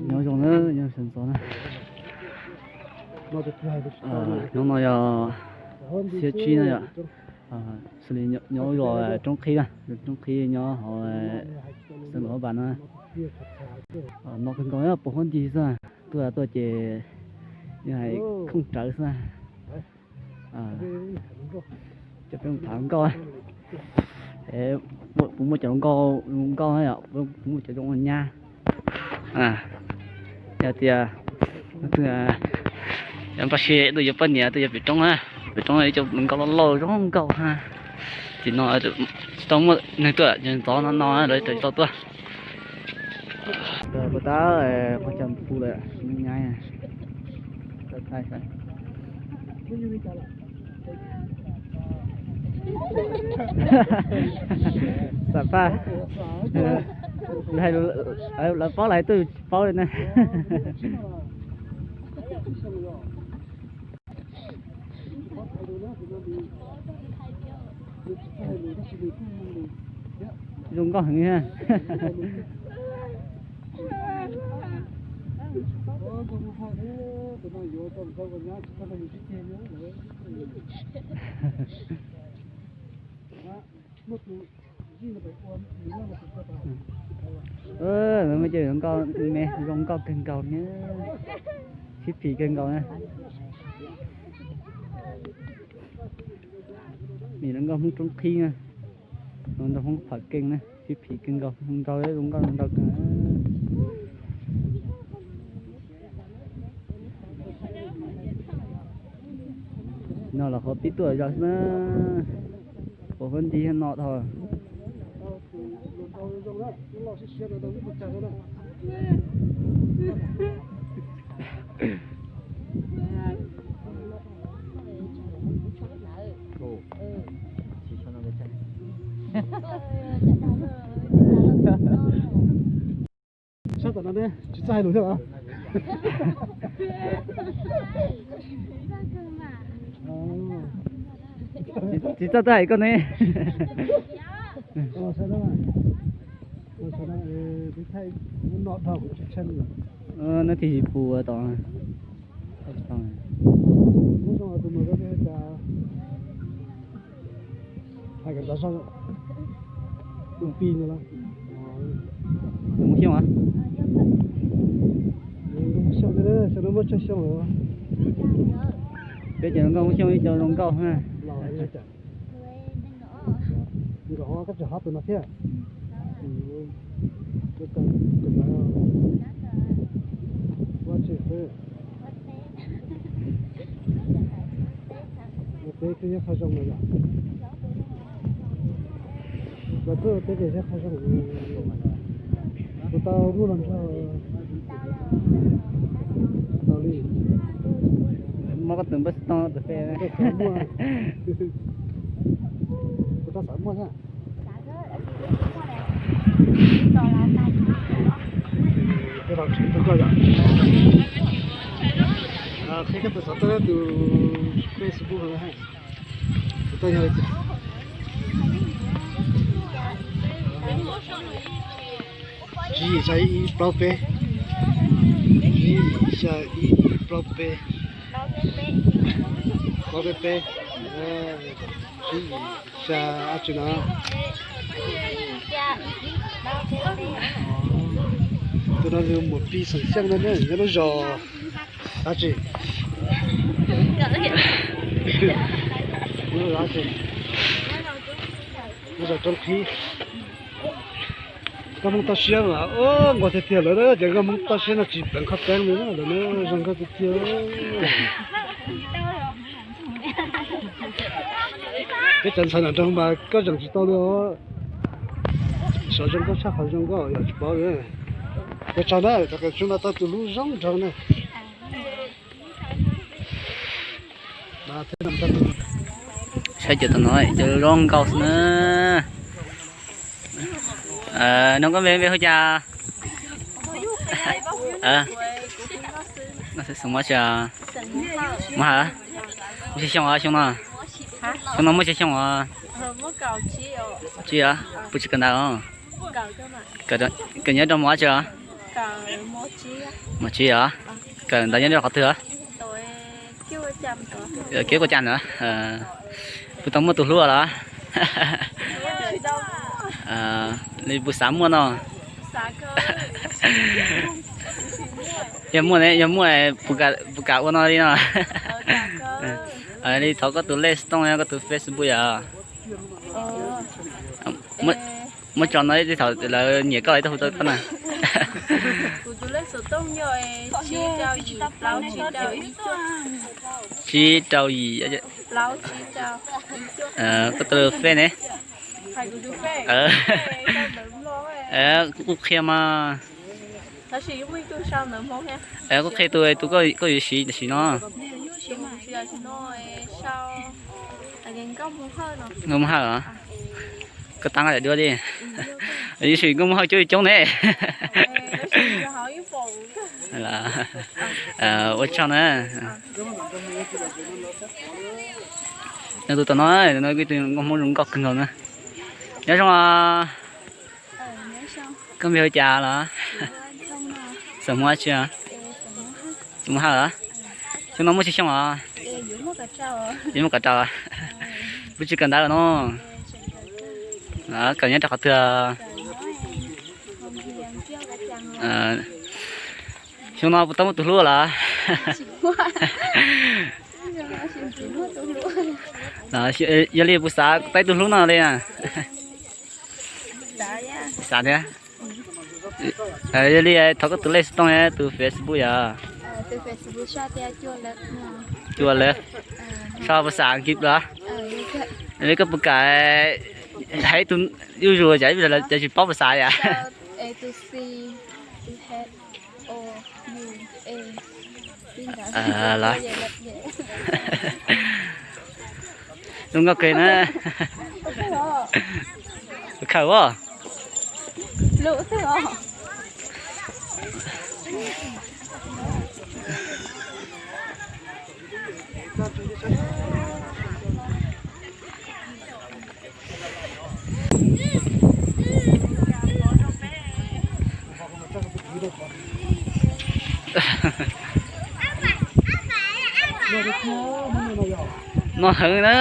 Nyob zoo na, nyob sawv ntxov na. Hnub no yog xiab tsib na yom. Xws li nyob zos Roob Qhib na, Roob Qhib nyob hauv xeev Luam Phab Npas na. Noj kawg nkaus, pos huab ncig xwb, tuaj tuaj ces yog hais khooj rawv xwb. Cov peb mus tham hluas nkauj, puas muaj cov hluas nkauj, hluas nkauj yom, puas muaj cov zoo nyab. Yog tias, yog npaj siab tuaj yuav poj niam tuaj yuav pem roob na, pem roob ib co hluas nkauj loj loj zoo nkauj ha. Tim no tsis tau muaj neeg tuaj, ntxov no no lawv tsis tau tuaj. Puas tab qhov chaw pus lawm, nyab. Xam phaj, lawv paub lawv twb tsis paub li na. Zoo nkauj heev. Muaj cov hluas nkauj me zoo nkauj kawg nkaus na, sib phim kawg nkaus na. Nws hluas nkauj Hmoob Roob Qhib na, hluas nkauj Hmoob Pham Keej na, sib phim kawg nkaus, zoo nkauj zoo nkauj kawg. No los qhov pib tuaj zog xwb na, pos huab ncig no dhau. Sab tom no ne, tsis txawj hais lus thiab los? Tsis txawj txawj hais koj ne. Neb thiaj tsis pus tod. Hais kom tau zoo, ua pi no los. Xyoo, Xyoo, Xyoo no muaj tsawg xyoo lawm? Peb cov zoo nkauj Xyoo ib co zoo nkauj na. Nkawd koj tseem hab tus no thiab. Peb twb yog qhov zoo no yom. Los tuaj peb ces yog qhov zoo. Kuv tau muaj los nrog tau li. Muab koj tus npawb xov tooj tus peb. Kuv tau xav muaj thiab. Qhia koj tus xov tooj, tus Facebook no. Tsib yim xya ib plaub peb. Tsib yim xya ib plaub peb. Plaub peb peb. Tsib yim xya ab tsi no. Tus no nws mus pi xeem Xyooj no ne, nyob lub zos dab tsi? Lub zos dab tsi? Lub zos Roob Qhib. Nkauj Hmoob toj siab mas, nquag tiag tiag lawm na, ces nkauj Hmoob toj siab no tsis pleev qhov teeb li na, lawv na zoo nkauj tiag tiag. Peb cov ntxhais nram nroog mas koj zeem tsis tau li os. Xyov zoo nkauj tshaj qhov zoo nkauj yog tsis paub li. Ua tsaug na, cov kws tsuj no tau tus hlub zoo nraug na. Saib cov tom no cov zoo nkauj xwb na. Nug koj npe, npe hu cas? Xeem Hmoob tsi? Hmoob Hawj. Muaj tsawg xyoo os xyoo no? Xyoo no muaj tsawg xyoo os? Tsib os. Puas tsis kawm ntawv os? Kawm nyob rau mos dab tsi os? Mos Tsib os. Kawm ntawv nyob rau qhov twg? Kev kua cas ntawd. Puas tau muaj tus hlub los? Li puas xav muaj no? Yog muaj, yog muaj puas kam ua no li no? Li thov koj tus lej xov tooj, koj tus Facebook yom. Muab tso no, thaum lawv nyiam koj lawv tuaj hu tau koj na. Tsib rau yim. Koj tus lej xov tooj ne? Kuv qhia mas. Kuv qhia tus tus koj yuav siv tam sim no. Nkauj Mus Hawj os. Koj tab daim duab li. Yuav siv Nkauj Mus Hawj coob coob ne. Ua tsaug na. Nws tus tom no, no ib tug nkauj Hmoob zoo nkauj kawg nkaus na. Nyob zoo. Koj npe hu cas los? Xeem Hmoob tsi? Xeem Hmoob Hawj los? Xyoo no muaj tsawg xyoo os? Yuav muaj kaum rau. Puas tsis kawm ntawv los no? Kawm nyob rau qhov twg? Xyoo no puas tau muaj tus hlub los? Yog li puas xav tau ib tug hlub no li? Xav thiab. Yog li thov koj tus lej xov tooj, tus Facebook yom. Cua lawm. Sau phas xas Askiv los? Yog li koj puas kam hais tus yuj zus, cas tsis paub phas xas yom? Los, zoo nkauj kawg na. Khaws as. No heev na.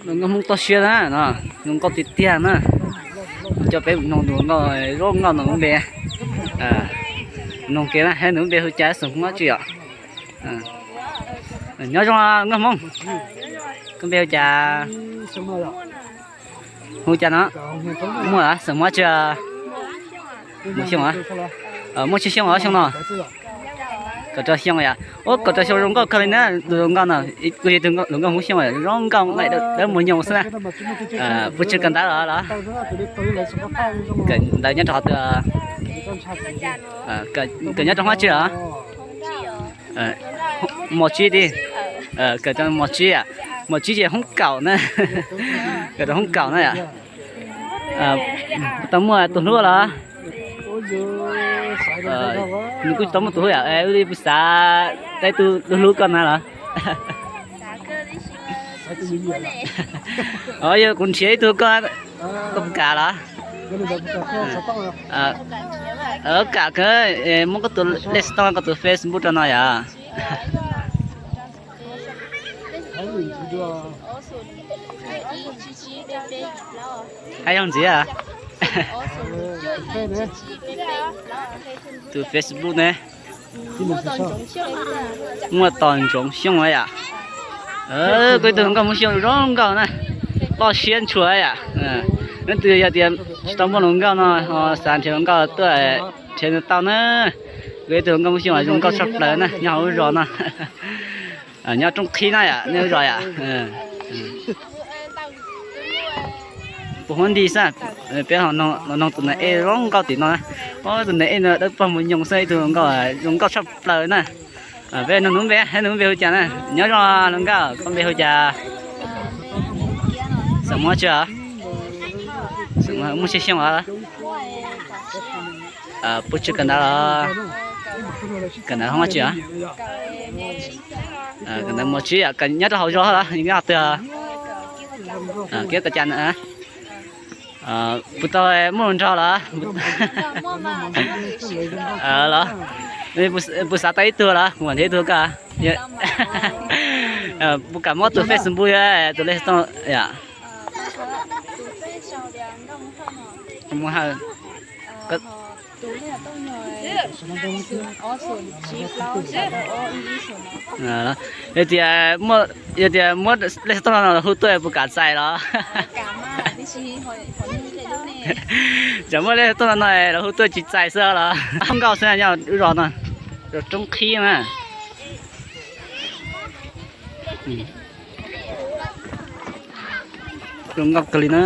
Nkauj Hmoob toj siab na, no zoo nkauj tiag tiag na. Coj peb mus noog tus hluas nkauj zoo nkauj no lub npe. Noog kiag na, nws lub npe hu cas, xeem Hmoob tsi yom? Nyob zoo nkauj Hmoob. Koj npe hu cas? Hu cas no? Muaj, xeem Hmoob tsi? Muaj Xyooj, muaj tsawg xyoo os xyoo no? Kaum rau xyoo yom. Ua kaum rau xyoo zoo nkauj kawg li na, tus hluas nkauj no. Kuj yog tus hluas nkauj Hmoob Xyooj zoo nkauj, dawb muag nyoos xwb na. Puas tsis kawm ntawv los? Kawm ntawv nyob rau qhov twg? Kawm nyob rau hoob tsib os? Mos tsib tiag. Kawm rau mos tsib, mos tsib ces hoob kaum na. Kawm rau hoob kaum na yom. Tau muaj tus hlub los? Nws kuj tsis tau muaj tus hlub yom, wb li puas xav tau tus hlub koj na los? Yog kuv nrhiav ib tug koj, koj puas kam los? Kam kawg, muab koj tus lej xov tooj, koj tus Facebook rau no yom. Hais zoo ntxiv. Tus Facebook ne? Muaj Tos Ntsoov Xyooj yom. Kuj ib tug hluas nkauj Hmoob Xyooj zoo nkauj na, loj siab ntshua yom. Leej twg yog tias tsis tau muaj hluas nkauj no, xav nrhiav hluas nkauj tuaj nrhiav nws tau na. Kuj ib tug hluas nkauj Hmoob Xyooj zoo nkauj tshaj plaws na, nyob hauv lub zos no. Nyob Roob Qhib na yom, nej lub zos yom. Puas huab nti xwb, peb los noog tus nas ej zoo nkauj tim no. Tus nas ej no dawb paug mus nyoos xwb, ib tug zoo nkauj tshaj plaws na. Peb noog nws npe, nws npe hu cas na? Nyob zoo hluas nkauj, koj npe hu cas? Xeem Hmoob tsi? Muaj tsawg xyoo os? Puas tsis kawm ntawv los? Kawm ntawv hoob tsi os? Kawm ntawv mos tsib yom, nyob rau hauv zos los nyob qhov twg? Koj cas na? Puas tau muaj hluas nraug los? Los puas xav tau ib tug los kuv mam nrhiav ib tug koj. Puas kam muab tus Facebook tus lej tooj yom? Muaj hawj. Yog tias, yog tias muab lej tooj no los hu tuaj puas kam txais los? Tsam muab lej tooj no no los hu tuaj tsis txais xwb los. Nkauj xwb nyob wb zos no, zos Roob Qhib na. Zoo nkauj kawg li na.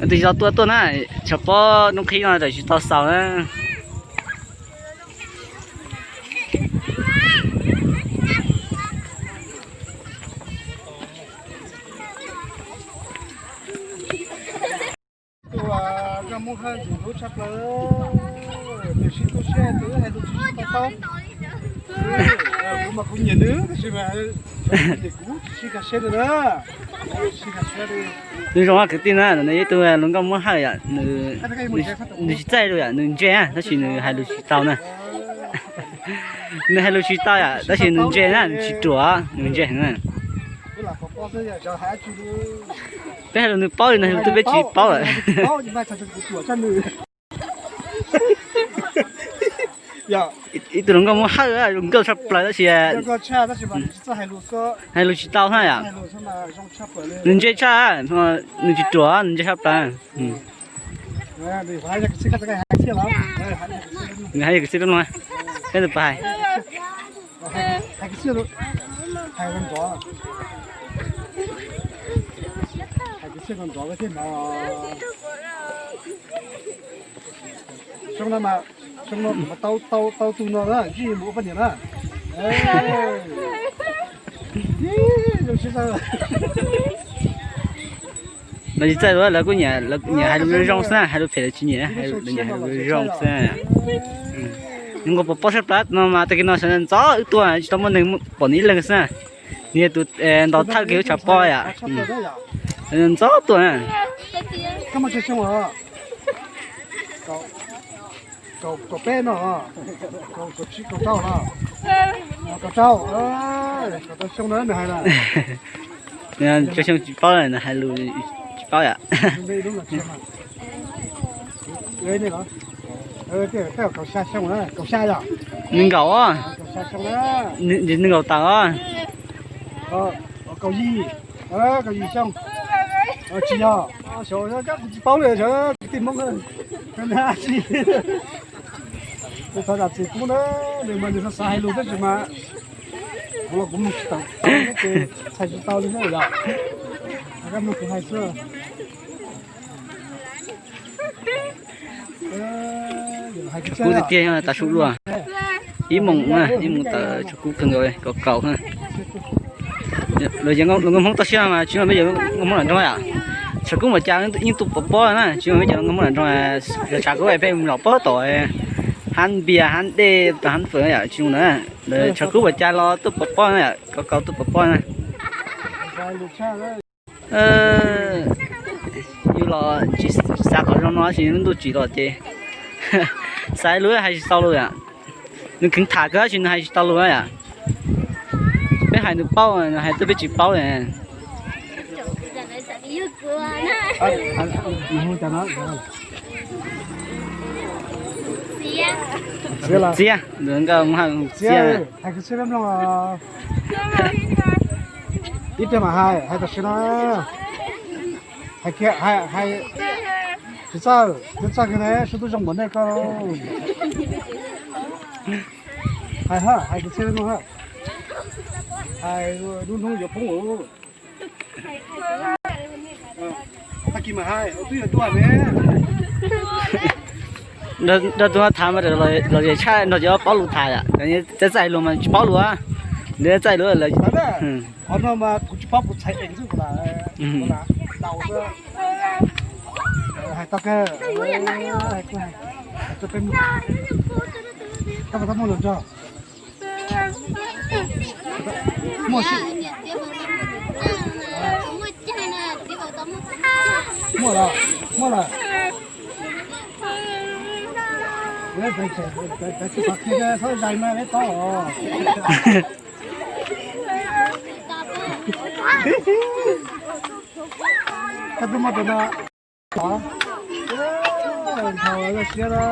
Tus tsis tau tuaj tuaj na, tshav pob Roob Qhib no tawm tsis tau xaus na. Tus nkauj Hmoob Hawj ntxim hlub tshaj plaws, nws sib tu siab tus wb hais lus tsis sib tau taub. Kuv mas kuv nyiam nws tab sis mas kuv tsis sib nkag siab li na. Nws zoo kwv tij na, nws yog ib tug hluas nkauj Hmoob Hawj yom, nws tsis txaij li yom, nws ntse tab sis nws hais lus tsis tau na. Nws hais lus tsis tau yom, tab sis nws ntse na, nws tsis ruam, nws ntse heev na. Peb hais lus nws paub li, nws hais lus twg peb tsis paub lawm. Ib tug hluas nkauj Hmoob Hawj zoo nkauj tshaj plaws tab sis hais lus tsis tau na yom. Nws ntse tshaj, nws tsis ruam, nws ntse tshaj plaws. Nws hais kwv txhiaj peb mloog, peb tus pas hais. Xyoo no mas, xyoo no kuv mas tau, tau, tau tus no na, zij mus ua poj niam na. Zoo siab. Lawv tsis txawj lawv kuj nyiam, nyiam hais lus zoo zoo xwb na, hais lus phem lawv tsis nyiam, lawv nyiam hais lus zoo zoo xwb. Nws nquag pov pob sab plab no mas tag kis no sawv ntxov wb tuaj tsis tau muaj neeg pom nws ib leeg xwb na. Nws yog tus ntaus thawj kev ua tshav pob yom. Ntxov tuaj na. Kaum peb no, kaum tsib kaum rau no, kaum rau, kaum rau xyoo na nws hais lawm. Rau xyoo tsis paub, nws hais lus tsis paub yom. Kaum xya xyoo, kaum xya yom. Nws nkaum, nws nkaum tawm os. Kaum yim, kaum yim xyoo. Tsis yog, xyov kuv tsis paub li, xyov kwv tij Hmoob na. Tsis, kuv thov zam txim pub na, nws mas nws xav xav hais lus tab sis mas kuv los kuv mloog tsis tau, ces txhais tsis tau li xwb yom. Koj mloog kuv hais xwb. Kub tiag tiag tas su dua. Ib moos na, ib moos tawm tshav kub kawg nkaus, kaus kaus na. Los yeej nkauj Hmoob toj siab mas tsis muaj peb cov nkauj Hmoob nram nroog yom. Tshav kub npaum cas yeej tuaj pov pob na, tsis muaj peb cov nkauj Hmoob nram nroog. Tshav kub peb mus los pob tom hab npias hab dej tom hab fawm yom, tsis zoo na. Tshav kub npaum cas los tuaj pov pob na yom, kaus kaus tuaj pov pob na. Yus los tsis xav qhov zoo no tab sis lub ntuj tsim los ces xav lus hais tsis tau lus yom. Nws kheev tham kawg tab sis nws hais tsis tau lus yom. Peb hais nws paub, nws hais twb peb tsis paub li. Txiab, nkauj Hmoob Hawj Txiab. Ib pliag mam hais, hais tam sim no. Hais kiag, hais, hais. Tsis txawj, tsis txawj kiag ne, sub tub zoo npaum nej ko. Hais ha, hais kwv txhiaj no ha. Hais lub hnub yuav poob ua. Tag kis mas hais, twb yuav tuaj ne. Nrog tus no tham mas los zem tshaj nrog cov paub lus tham yom. Txawj txawj lus mas tsis paub lus. Nws txawj lus lawm. Qhov no mas kuv tsis paub, kuv txhais eev xwb, kuv lam daus xwb. Hais tau kawg, hais tau peb mloog. Koj puas tau muaj hluas nraug? Muaj. Muaj lawm, muaj lawm. Tsis qhia txhob zais na, peb paub os. Koj twb muaj tus no. Nthau loj siab na.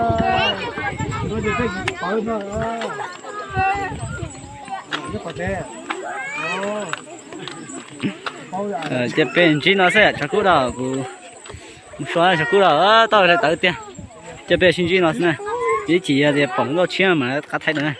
Ua ces peb tsis pawv no. Nyob qhov tsev. Cia peb ntsib no xwb, tshav kub dau kuv mus so tshav kub dau tau hle tawv tiag. Cia peb sib ntsib no xwb na. Ib chim yog tias pom nkauj tshiab mas rov qab thaij dua na.